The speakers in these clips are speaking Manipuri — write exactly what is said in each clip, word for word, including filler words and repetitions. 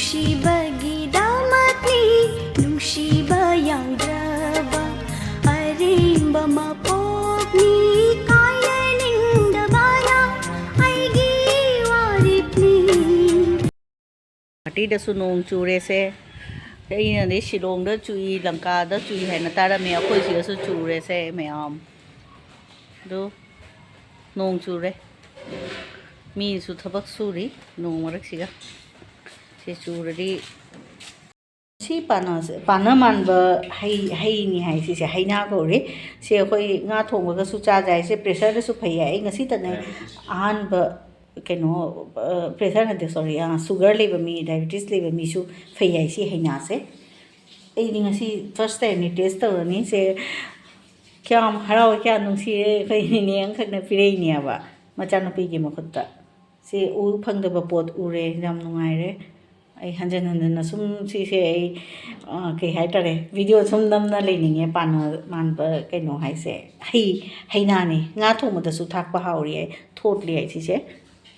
ꯅꯨꯡꯁꯤꯕꯒꯤꯗꯃꯛꯅꯤ, ꯅꯨꯡꯁꯤꯕ ꯌꯥꯎꯗ꯭ꯔꯕ ꯑꯔꯦꯝꯕ ꯃꯄꯣꯛꯅꯤ, ꯀꯥꯏꯅꯅꯤꯡꯗꯕꯅ ꯑꯩꯒꯤ ꯋꯥꯔꯦꯞꯅꯤ꯫ ꯒꯨꯋꯥꯍꯥꯇꯤꯗꯁꯨ ꯅꯣꯡ ꯆꯨꯔꯦꯁꯦ꯫ ꯑꯩꯅꯗꯤ ꯁꯤꯂꯣꯡꯗ ꯆꯨꯏ, ꯂꯪꯀꯥꯗ ꯆꯨꯏ ꯍꯥꯏꯅ ꯇꯥꯔꯝꯃꯤ꯫ ꯑꯩꯈꯣꯏ ꯁꯤꯗꯁꯨ ꯆꯨꯔꯦꯁꯦ ꯃꯌꯥꯝ꯫ ꯑꯗꯨ ꯅꯣꯡ ꯆꯨꯔꯦ꯫ ꯃꯤꯁꯨ ꯊꯕꯛ ꯁꯨꯔꯤ ꯅꯣꯡ ꯃꯔꯛꯁꯤꯒ꯫ ꯁꯤ ꯆꯨꯔꯗꯤ ꯁꯤ ꯄꯥꯅ, ꯄꯥꯅ ꯃꯥꯟꯕ ꯍꯩ, ꯍꯩꯅꯤ ꯍꯥꯏ ꯁꯤꯁꯦ, ꯍꯩꯅꯥ ꯀꯧꯔꯤ꯫ ꯁꯤ ꯑꯩꯈꯣꯏ ꯉꯥ ꯊꯣꯡꯕꯒꯁꯨ ꯆꯥꯖ ꯍꯥꯏꯁꯦ, ꯄ꯭ꯔꯦꯁꯔꯗꯁꯨ ꯐꯩ ꯍꯥꯏ꯫ ꯑꯩ ꯉꯁꯤꯇꯅꯦ ꯑꯍꯥꯟꯕ ꯀꯩꯅꯣ, ꯑ, ꯄ꯭ꯔꯦꯁꯔ ꯅꯠꯇꯦ, ꯁꯣꯔꯤ, ꯑ, ꯁꯨꯒꯔ ꯂꯩꯕ ꯃꯤ, ꯗꯥꯏꯕꯦꯇꯤꯁ ꯂꯩꯕ ꯃꯤꯁꯨ ꯐꯩ ꯍꯥꯏ ꯁꯤ ꯍꯩꯅꯥꯁꯦ꯫ ꯑꯩꯗꯤ ꯉꯁꯤ ꯐꯥꯔꯁ ꯇꯥꯏꯝꯅꯤ ꯇꯦꯁ ꯇꯧꯔꯅꯤꯁꯦ꯫ ꯀꯌꯥꯝ ꯍꯔꯥꯎꯋꯦ, ꯀꯌꯥꯝ ꯅꯨꯡꯁꯤꯔꯦ, ꯑꯩꯈꯣꯏ ꯅꯦꯅꯦ ꯑꯃꯈꯛꯅ ꯄꯤꯔꯛꯏꯅꯦꯕ ꯃꯆꯥꯅꯨꯄꯤꯒꯤ ꯃꯈꯨꯠꯇ꯫ ꯁꯤ ꯎ ꯐꯪꯗꯕ ꯄꯣꯠ ꯎꯔꯦ, ꯌꯥꯝ ꯅꯨꯡꯉꯥꯏꯔꯦ꯫ ꯑꯩ ꯍꯟꯖꯟ ꯍꯟꯖꯟꯅ ꯁꯨꯝ ꯁꯤꯁꯦ ꯑꯩ, ꯑ, ꯀꯩ ꯍꯥꯏꯇꯥꯔꯦ, ꯚꯤꯗꯤꯑꯣ ꯁꯨꯝ ꯅꯝꯅ ꯂꯩꯅꯤꯡꯉꯦ꯫ ꯄꯥꯟ ꯃꯥꯟꯕ ꯀꯩꯅꯣ ꯍꯥꯏꯁꯦ, ꯍꯩ, ꯍꯩꯅꯥꯅꯤ꯫ ꯉꯥ ꯊꯣꯡꯕꯗꯁꯨ ꯊꯥꯛꯄ ꯍꯥꯎꯔꯤ ꯑꯩ, ꯊꯣꯠꯂꯤ ꯑꯩ ꯁꯤꯁꯦ꯫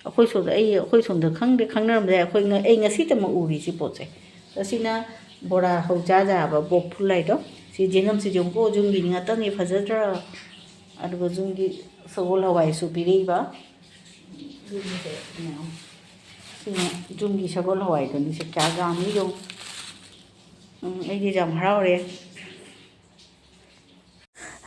ꯑꯩꯈꯣꯏ ꯁꯣꯝꯗ, ꯑꯩ, ꯑꯩꯈꯣꯏ ꯁꯣꯝꯗ ꯈꯪꯗꯦ, ꯈꯪꯅꯔꯝꯕ ꯌꯥꯏ꯫ ꯑꯩꯈꯣꯏ ꯉ-, ꯑꯩ ꯉꯁꯤꯇꯃꯛ ꯎꯔꯤ ꯁꯤ ꯄꯣꯠꯁꯦ꯫ ꯑꯁꯤꯅ ꯕꯣꯔꯥ ꯍꯧ ꯆꯥꯖꯕ ꯕꯣꯞ ꯐꯨꯜ ꯍꯥꯏꯗꯣ꯫ ꯁꯤ ꯖꯦꯅꯝꯁꯤ ꯌꯦꯡꯉꯨꯀꯣ, ꯌꯨꯝꯒꯤꯅꯤ ꯉꯥꯛꯇꯅꯤ, ꯐꯖꯗ꯭ꯔꯥ? ꯑꯗꯨꯒ ꯌꯨꯝꯒꯤ ꯁꯒꯣꯜ ꯍꯋꯥꯏꯁꯨ ꯄꯤꯔꯛꯏꯕ꯫ ꯌꯨꯝꯁꯦ ꯃꯌꯥꯝ꯫ ꯁꯤꯅ ꯌꯨꯝꯒꯤ ꯁꯒꯣꯜ ꯍꯋꯥꯏꯗꯨꯅꯤ꯫ ꯁꯤ ꯀꯌꯥ ꯌꯥꯝꯃꯤ ꯌꯦꯡꯉꯨ꯫ ꯎꯝ, ꯑꯩꯗꯤ ꯌꯥꯝ ꯍꯔꯥꯎꯔꯦ꯫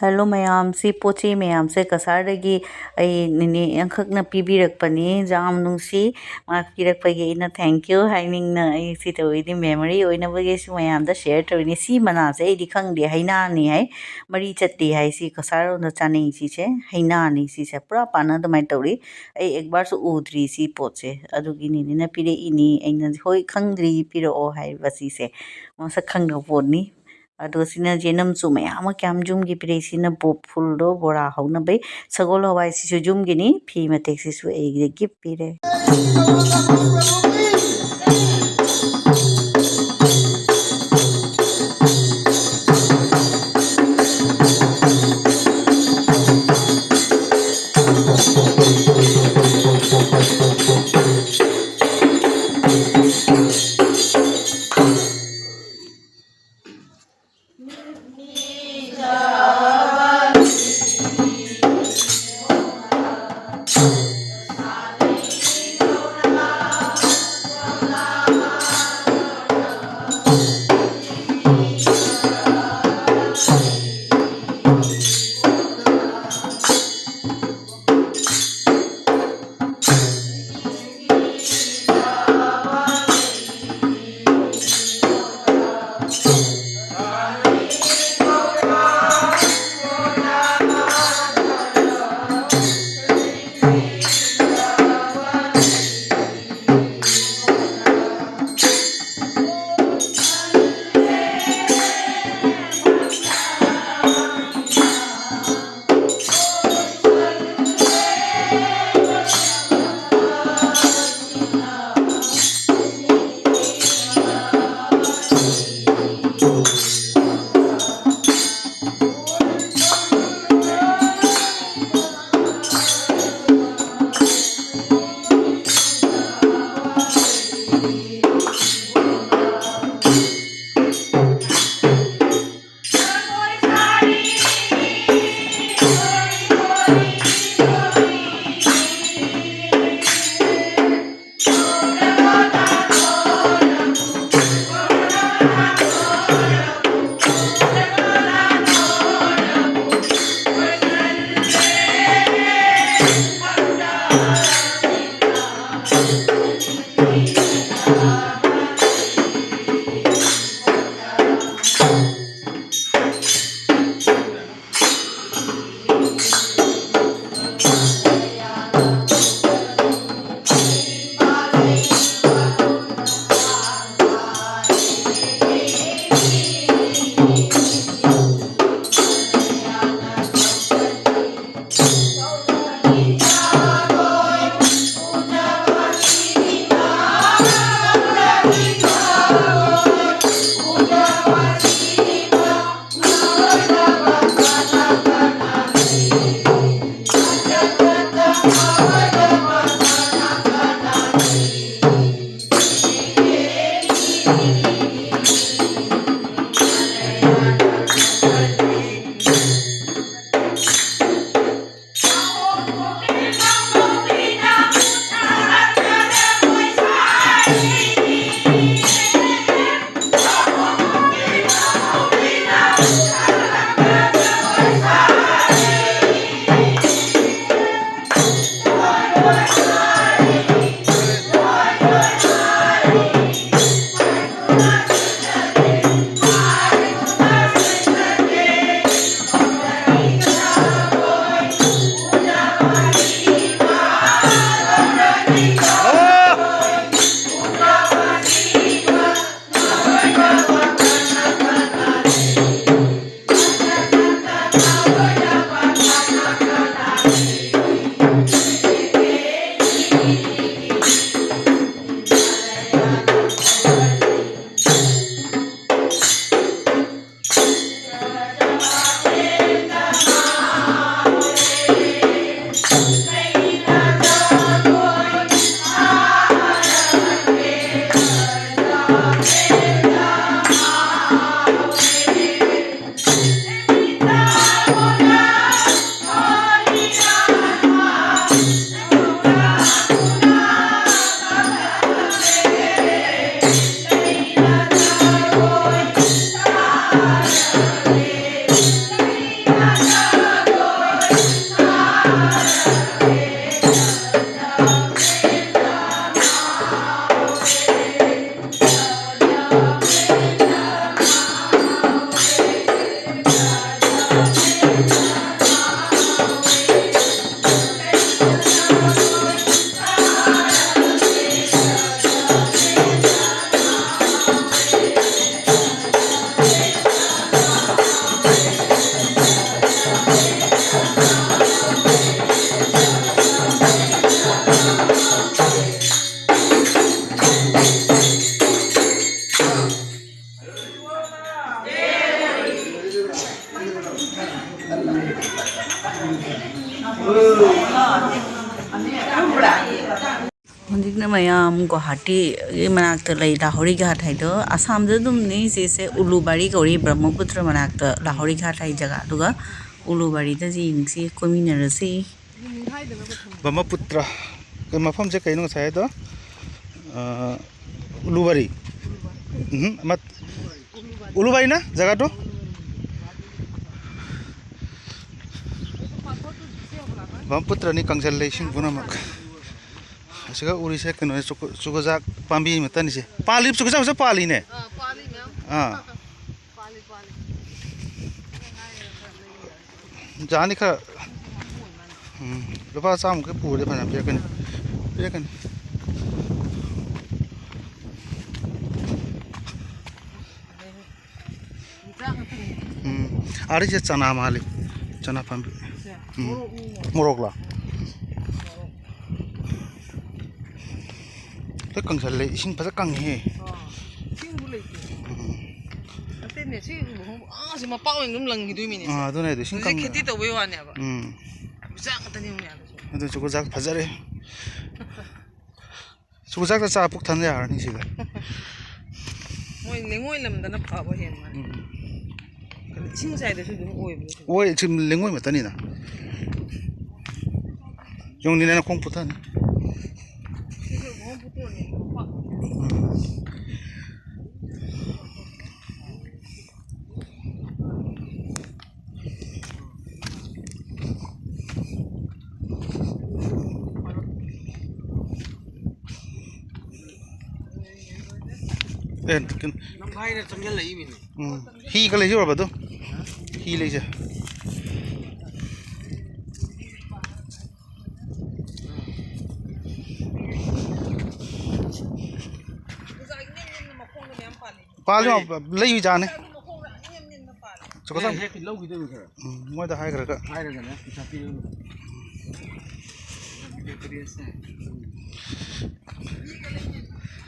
ꯍꯦꯜꯂꯣ ꯃꯌꯥꯝ, ꯁꯤ ꯄꯣꯠ ꯆꯩ ꯃꯌꯥꯝꯁꯦ ꯀꯁꯥꯔꯗꯒꯤ ꯑꯩ ꯅꯦꯅꯦ ꯑꯃꯈꯛꯅ ꯄꯤꯕꯤꯔꯛꯄꯅꯤ꯫ ꯌꯥꯝ ꯅꯨꯡꯁꯤ꯫ ꯃꯥ ꯄꯤꯔꯛꯄꯒꯤ ꯑꯩꯅ thank you ꯍꯥꯏꯅꯤꯡꯅ ꯑꯩ ꯁꯤ ꯇꯧꯔꯤꯅꯤ꯫ Memory ꯑꯣꯏꯅꯕꯒꯤꯁꯨ ꯃꯌꯥꯝꯗ share ꯇꯧꯔꯤꯅꯤ꯫ ꯁꯤ ꯃꯅꯥꯁꯦ ꯑꯩꯗꯤ ꯈꯪꯗꯦ, ꯍꯩꯅꯥꯅꯤ ꯍꯥꯏ, ꯃꯔꯤ ꯆꯠꯇꯦ ꯍꯥꯏ꯫ ꯁꯤ ꯀꯁꯥꯔꯔꯣꯝꯗ ꯆꯥꯅꯩ꯫ ꯁꯤꯁꯦ ꯍꯩꯅꯥꯅꯤ꯫ ꯁꯤꯁꯦ ꯄꯨꯔꯥ ꯄꯥꯟꯅ ꯑꯗꯨꯃꯥꯏꯅ ꯇꯧꯔꯤ꯫ ꯑꯩ ꯑꯦꯛꯕꯥꯔꯁꯨ ꯎꯗ꯭ꯔꯤ ꯁꯤ ꯄꯣꯠꯁꯦ꯫ ꯑꯗꯨꯒꯤ ꯅꯦꯅꯦꯅ ꯄꯤꯔꯛꯏꯅꯤ꯫ ꯑꯩꯅ ꯍꯣꯏ ꯈꯪꯗ꯭ꯔꯤ, ꯄꯤꯔꯛꯑꯣ ꯍꯥꯏꯕ ꯁꯤꯁꯦ꯫ ꯃꯁꯛ ꯈꯪꯗꯕ ꯄꯣꯠꯅꯤ꯫ ꯑꯗꯣ ꯁꯤꯅ ꯖꯦꯅꯝꯁꯨ ꯃꯌꯥꯝ ꯑꯃ ꯀꯌꯥꯝ ꯌꯨꯝꯒꯤ ꯄꯤꯔꯛꯏ꯫ ꯁꯤꯅ ꯕꯣꯞ ꯐꯨꯜꯗꯣ ꯕꯣꯔꯥ ꯍꯧꯅꯕꯩ꯫ ꯁꯒꯣꯜ ꯍꯋꯥꯏꯁꯤꯁꯨ ꯌꯨꯝꯒꯤꯅꯤ꯫ ꯐꯤ ꯃꯇꯦꯛꯁꯤꯁꯨ ꯑꯩꯒꯤ ꯒꯤꯐ ꯄꯤꯔꯦ꯫ ꯍꯧꯖꯤꯛꯅ ꯃꯌꯥꯝ ꯒꯨꯋꯥꯍꯥꯇꯤꯒꯤ ꯃꯅꯥꯛꯇ ꯂꯩ, ꯂꯥꯍꯣꯔꯤ ꯘꯥꯠ ꯍꯥꯏꯗꯣ꯫ ꯑꯁꯥꯝꯗ ꯑꯗꯨꯝꯅꯤ ꯁꯤꯁꯦ, ꯎꯂꯨꯕꯥꯔꯤ ꯀꯧꯔꯤ, ꯕ꯭ꯔꯍꯃꯄꯨꯇ꯭ꯔ ꯃꯅꯥꯛꯇ ꯂꯥꯍꯣꯔꯤ ꯘꯥꯠ ꯍꯥꯏ ꯖꯒꯥ꯫ ꯑꯗꯨꯒ ꯎꯂꯨꯕꯥꯔꯤꯗ ꯌꯦꯡꯁꯤ, ꯀꯣꯏꯃꯤꯟꯅꯔꯁꯤ꯫ ꯕ꯭ꯔꯍꯃꯄꯨꯇ꯭ꯔ꯫ ꯀꯩ ꯃꯐꯝꯁꯦ ꯀꯩꯅꯣ ꯉꯁꯥꯏ ꯍꯥꯏꯗꯣ? ꯑ, ꯎꯂꯨꯕꯥꯔꯤ꯫ ꯎꯝ, ꯑꯃ, ꯎꯂꯨꯕꯥꯔꯤꯅ ꯖꯒꯥꯗꯣ? ꯕ꯭ꯔꯍꯃꯄꯨꯇ꯭ꯔꯅꯤ ꯀꯪꯁꯤꯜꯂꯦ ꯏꯁꯤꯡ ꯄꯨꯝꯅꯃꯛ꯫ ꯑꯁꯤꯒ ꯎꯔꯤꯁꯦ ꯀꯩꯅꯣꯅꯦ, ꯆꯨꯀ-, ꯆꯨꯀꯖꯥꯛ ꯄꯥꯝꯕꯤ ꯃꯇꯟꯁꯦ꯫ ꯄꯥꯜꯂꯤ, ꯆꯨꯀꯖꯥꯛ ꯐꯖ ꯄꯥꯜꯂꯤꯅꯦ꯫ ꯑꯥ, ꯄꯥꯜꯂꯤ ꯃꯌꯥꯝ꯫ ꯑꯥ꯫ ꯄꯥꯜꯂꯤ, ꯄꯥꯜꯂꯤ꯫ ꯌꯥꯅꯤ ꯈꯔ꯫ ꯎꯝ, ꯂꯨꯄꯥ ꯆꯥꯝꯃꯨꯛꯀꯤ ꯄꯨꯔꯗꯤ ꯐꯅꯌꯥꯝ ꯄꯤꯔꯛꯀꯅꯤ꯫ ꯄꯤꯔꯛꯀꯅꯤ꯫ ꯎꯝ, ꯑꯥꯔꯤꯁꯦ ꯆꯅꯥ ꯃꯥꯜꯂꯤ꯫ ꯆꯅꯥ ꯄꯥꯝꯕꯤ꯫ ꯎꯝ꯫ ꯃꯣꯔꯣꯛꯂꯣ? ꯂꯣꯏ ꯀꯪꯁꯜꯂꯦ꯫ ꯏꯁꯤꯡ ꯐꯖ ꯀꯪꯉꯤꯍꯦ꯫ ꯑꯥ, ꯏꯁꯤꯡꯕꯨ ꯂꯩꯇꯦ꯫ ꯎꯝ꯫ ꯅꯠꯇꯦꯅꯦ, ꯁꯤ ꯂꯨꯍꯣꯡ-, ꯑꯥ, ꯁꯤ ꯃꯄꯥ ꯑꯣꯏꯅ ꯑꯗꯨꯝ ꯂꯪꯈꯤꯗꯣꯏꯃꯤꯅꯦ꯫ ꯑꯥ, ꯑꯗꯨꯅꯦ ꯍꯥꯏꯗꯣ, ꯏꯁꯤꯡ ꯍꯧꯖꯤꯛ ꯀꯪꯉꯦ꯫ ꯈꯦꯇꯤ ꯇꯧꯕꯩ ꯋꯥꯅꯦꯕ꯫ ꯎꯝ꯫ ꯆꯥꯛ ꯉꯥꯛꯇꯅꯦ ꯌꯦꯡꯉꯨꯅꯦ ꯑꯗꯨꯁꯨ꯫ ꯑꯗꯨ ꯆꯨꯀꯖꯥꯛ ꯐꯖꯔꯦ꯫ ꯆꯨꯀꯖꯥꯛꯇ ꯆꯥ ꯄꯨꯛ ꯊꯟ ꯌꯥꯔꯅꯤ ꯁꯤꯗ꯫ ꯃꯣꯏ ꯂꯩꯉꯣꯏ ꯂꯝꯗꯅ ꯐꯕ ꯍꯦꯟꯕꯅꯤ꯫ ꯎꯝ꯫ ꯀꯩꯅꯣ, ꯏꯁꯤꯡ ꯆꯥꯏꯗꯁꯨ ꯑꯗꯨꯝ ꯑꯣꯏꯕꯅꯦ ꯁꯤꯗ꯫ ꯑꯣꯏ, ꯁꯤ ꯂꯩꯉꯣꯏ ꯃꯇꯅꯤꯅ꯫ ꯌꯦꯡꯉꯨꯅꯦ, ꯅꯈꯣꯡ ꯄꯨꯊꯅꯤ꯫ ꯁꯤꯁꯨ ꯂꯨꯍꯣꯡ ꯐꯣꯇꯣꯅꯦ꯫ ꯑꯦ, ꯀꯩꯅꯣ꯫ ꯅꯝꯈꯥꯏꯅ ꯆꯪꯁꯤꯜꯂꯛꯏ ꯃꯤꯅꯦ꯫ ꯎꯝ꯫ ꯍꯤꯒ ꯂꯩꯖꯔꯕ ꯑꯗꯨ? ꯍꯤ ꯂꯩꯖ꯫ ꯄꯥꯜꯂꯤ, ꯀꯔꯤ? ꯂꯩꯕꯖꯥꯠꯅꯤ꯫ ꯆꯨꯀ ꯆꯪ-, ꯑꯦ, ꯍꯦꯛ ꯂꯧꯈꯤꯗꯣꯏꯅꯤ ꯈꯔ꯫ ꯎꯝ, ꯃꯣꯏꯗ ꯍꯥꯏꯈ꯭ꯔꯒ꯫ ꯍꯥꯏꯔꯒꯅꯦ, ꯄꯩꯁꯥ ꯄꯤꯔꯒ꯫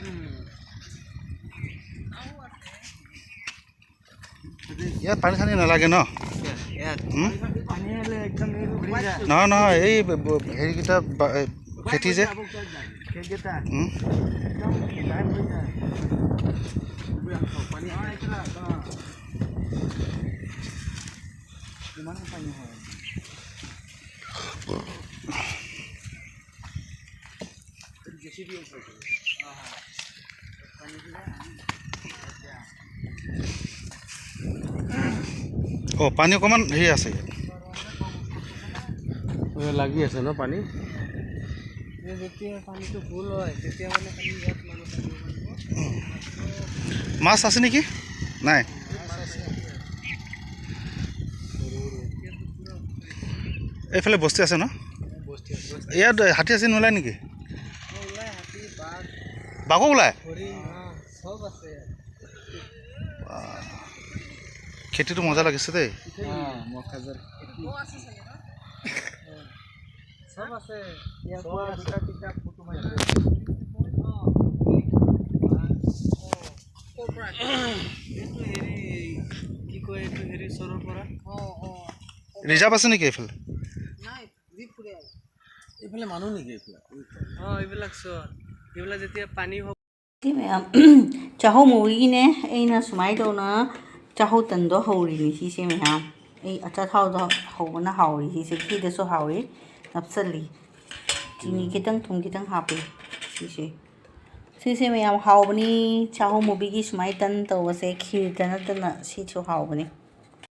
ꯎꯝ꯫ ইয়াত পানী চানী নালাগে ন? ইয়াত। হুম? পানী হ'লে একদম এই ব্ৰিজ। নহয়, নহয়, এই ব-, ব-, হেৰিকেইটা বা-, এ, খেতি যে। ꯎꯝ? অ, পানী অকণমান হেৰি আছে ইয়াত। অ, লাগি আছে ন পানী? এই যেতিয়া পানীটো ফুল হয়, তেতিয়া মানে খালি ইয়াত মানুহ থাকিব পাৰিব। মাছ আছে নেকি? নাই। মাছ আছে। এইফালে বস্তি আছে ন? বস্তি আছে। ইয়াত হাতী আছে নোলায় নেকি? অ, ওলাই হাতী, বাঘ। বাঘো ওলায়? হৰিণ, অ, চব আছে ইয়াত। খেতিটো মজা লাগিছে দেই। অ, মখাজৰ খেতি। চব আছে। ইয়াৰ পৰা দুটা তিনিটা ফটো মাৰি আছে। এইটো হেৰি, কি কয়, এইটো হেৰি ওচৰৰ পৰা। ৰিজাৰ্ভ আছে নেকি এইফালে? এইফালে মানুহ নেকি এইফালে? অ, এইবিলাক চোৱা, এইবিলাক যেতিয়া পানী হ'ব। ꯁꯤ ꯃꯌꯥꯝ ꯆꯥꯍꯧ ꯃꯨꯕꯤꯒꯤꯅꯦ꯫ ꯑꯩꯅ ꯁꯨꯃꯥꯏꯅ ꯇꯧꯅ ꯆꯥꯍꯧ ꯇꯟꯗꯣ ꯍꯧꯔꯤꯅꯤ꯫ ꯁꯤꯁꯦ ꯃꯌꯥꯝ ꯑꯩ ꯑꯆꯥꯊꯥꯎꯗꯣ ꯍꯧꯕꯅ ꯍꯥꯎꯔꯤ꯫ ꯁꯤꯁꯦ ꯈꯤꯗꯁꯨ ꯍꯥꯎꯔꯤ꯫ ꯅꯞꯁꯜꯂꯤ꯫ ꯆꯤꯅꯤ ꯈꯤꯇꯪ, ꯊꯨꯝ ꯈꯤꯇꯪ ꯍꯥꯞꯄꯤ꯫ ꯁꯤꯁꯦ, ꯁꯤꯁꯦ ꯃꯌꯥꯝ ꯍꯥꯎꯕꯅꯤ꯫ ꯆꯥꯍꯧ ꯃꯨꯕꯤꯒꯤ ꯁꯨꯃꯥꯏꯅ ꯇꯟ ꯇꯧꯕꯁꯦ ꯈꯤꯔꯗ ꯅꯠꯇꯅ ꯁꯤꯁꯨ ꯍꯥꯎꯕꯅꯤ꯫